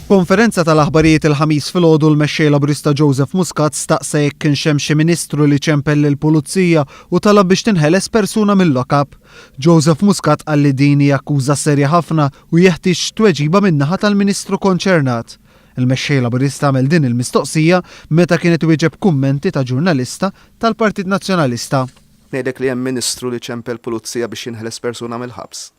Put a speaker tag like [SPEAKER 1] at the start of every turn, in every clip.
[SPEAKER 1] F'konferenza tal-aħbarijiet il-Ħamis filgħodu l-Mexxej Laburista Joseph Muscat staqsa jekk kienx hemm xi Ministru li ċempel lill-Pulizija u talab biex tinħeles persuna mil-lock-up. Joseph Muscat qal li din hi akkuża serja ħafna u jeħtieġ tweġiba min-naħa tal-Ministru konċernat. Il-Mexxej Laburista għamel din il-mistoqsija meta kien qed iwieġeb kummenti ta' ġurnalista tal-Partit Nazzjonalista.
[SPEAKER 2] Ngħidlek li hemm Ministru li ċempel Pulizija biex jinħeles persuna mill-ħabs.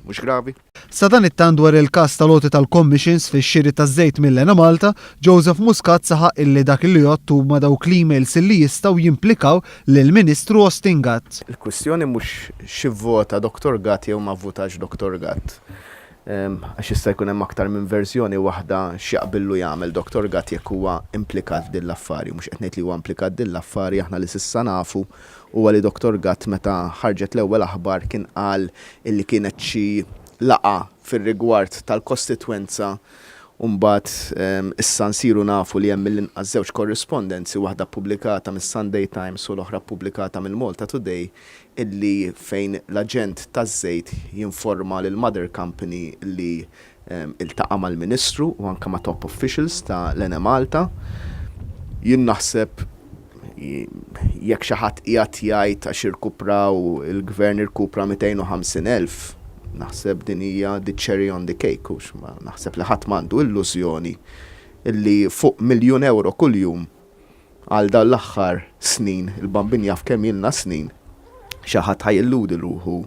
[SPEAKER 2] Mhux gravi?
[SPEAKER 1] Sadanittant dwar il-każ tal-għoti tal-commissions fix-xiri taż-żejt mill-Enemalta, Joseph Muscat saħaq illi dak li jgħodd huma dawk l-emails illi jistgħu jimplikaw lill-Ministru Austin Gatt.
[SPEAKER 2] Il-kwistjoni mhux x'ivvota Dottor Gatt jew ma vvutax Dottor Gatt. Għax jista' jkun hemm aktar minn verżjoni waħda x'jaqbillu jagħmel Dottor Gatt jekk huwa implikat f'din l-affari. Mhux qed ngħid li huwa implikat din l-affari, aħna li s'issa nafu Huwa li Dottor Gatt meta ħarġet l-ewwel aħbar kien qal illi kienet xi laqgħa fir-rigward tal-kostitwenza u mbagħad issa nsiru nafu li hemm mill-inqas żewġ korrispondenzi, waħda ppubblikata mis-Sunday Times u l-oħra ppubblikata mill-Malta Today illi fejn l-aġent taż-żejt jinforma lill-mother company li Iltaqa' mal-Ministru u anke ma' top officials ta' l-Enemalta. Jien naħseb jekk xi ħadd qiegħed jgħid għax irkupraw, il-Gvern irkupra 250,000, naħseb din hija the cherry on the cake hux ma naħseb li ħadd m'għandu illużjoni li fuq miljun ewro kuljum għal dawn l-aħħar snin, il-Bambin jaf kemm ilna snin, xi ħadd ħa jilludi ruħu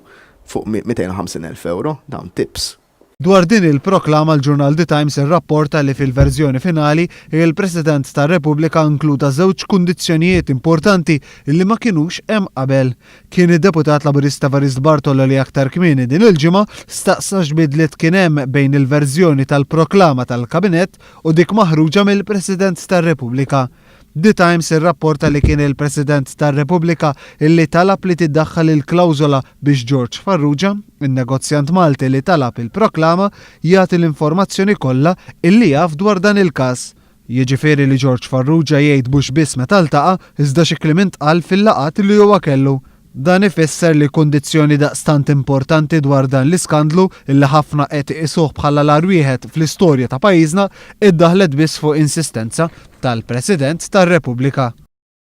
[SPEAKER 2] fuq 250,000 ewro, dawn tips.
[SPEAKER 1] Dwar din il-proklama l-ġurnal The Times irrapporta li fil-verżjoni finali, il-President tar-Repubblika inkluda żewġ kundizzjonijiet importanti li ma kinux hemm qabel. Kien id-Deputat Laburista Evarist Bartolo li aktar kmieni din il-ġimgħa staqsa x'bidliet kien hemm bejn il-verżjoni tal-proklama tal-Kabinett u dik maħruġa mill-President tar-Repubblika. The Times irrapporta li kien il-President tar-Repubblika illi talab li tiddaħħal il-klawżola biex George Farrugia, in-negozjant Malti li talab il-proklama, jagħti l-informazzjoni kollha illi jaf dwar dan il-każ. Jiġifieri li George Farrugia jgħid mhux biss meta ltaqa' iżda xi kliem intqal fil-laqgħat li huwa kellu. Dan ifisser li kundizzjoni daqstant importanti dwar dan l-iskandlu, illi ħafna qed iqisuh bħala l-agħar wieħed fl-istorja ta' pajjiżna, iddaħħlet biss fuq insistenza tal-President tar-Repubblika.